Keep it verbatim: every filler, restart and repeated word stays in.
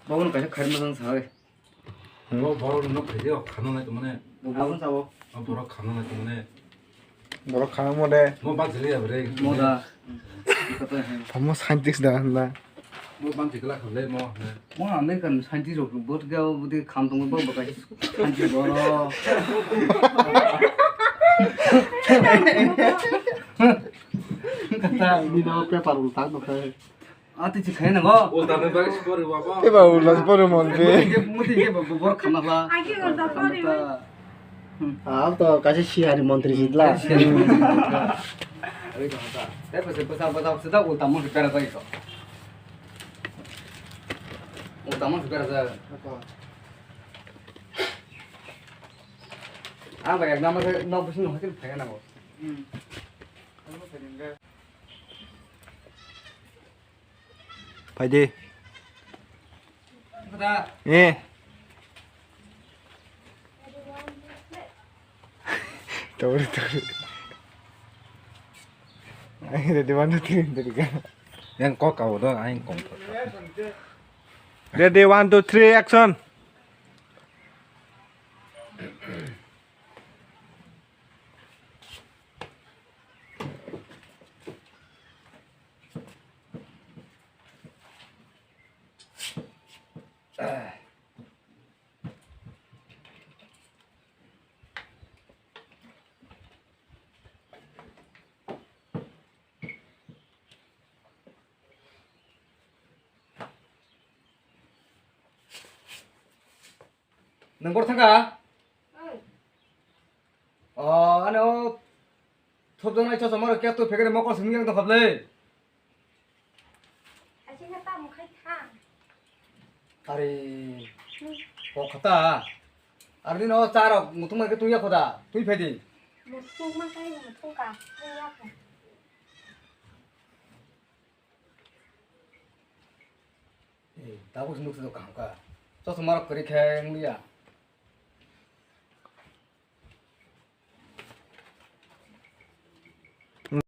Bo no kaisa khairma jang sa oi. Bo borok no khaidi o khano nai tongmani. Bo bo sabo. O borok khano nai tongmani. Borok khano mo de. Mo ba jeli ya bre. Mo da. Tamo scientist da na. Mo ban jikla khamle mo. Mo ande kan scientist rok bot ga budi kham tong bo ba scientist boro. Kata ni no paper ul tang no kha. Ati chi khaina go. Ulta ni bag spori baba. Eba ulta spori mon be. Muti ke bor khana la. Agi ulta spori. Ah, to kaisa sihari montri jitla. Ari to hata. Te pese pesa bata seta ulta mon pera jai to. Ulta mon pera jai. Ah, bhai, ekdam se nok bisin no hakin phai na go. Phaidi. Eh. Tori, tori. Ayo, ready, one, two, three, ready ka. Yang kok kau do, aing kong. Ready, one, two, three, action. Nang bor thangka? O, ano thopjaknai chosma rok kya tu phekre mokol simi yang tongkha ble. Asina tamo khai thang. Are, kok khata. Are no cha rok mutung ma ke tuya khoda, tui phedi. Mutung ma kai mutung ka, tuya kho. Eh, tabuk nuk sujok kaham ka. Chosma rok kwrwi khe wngya.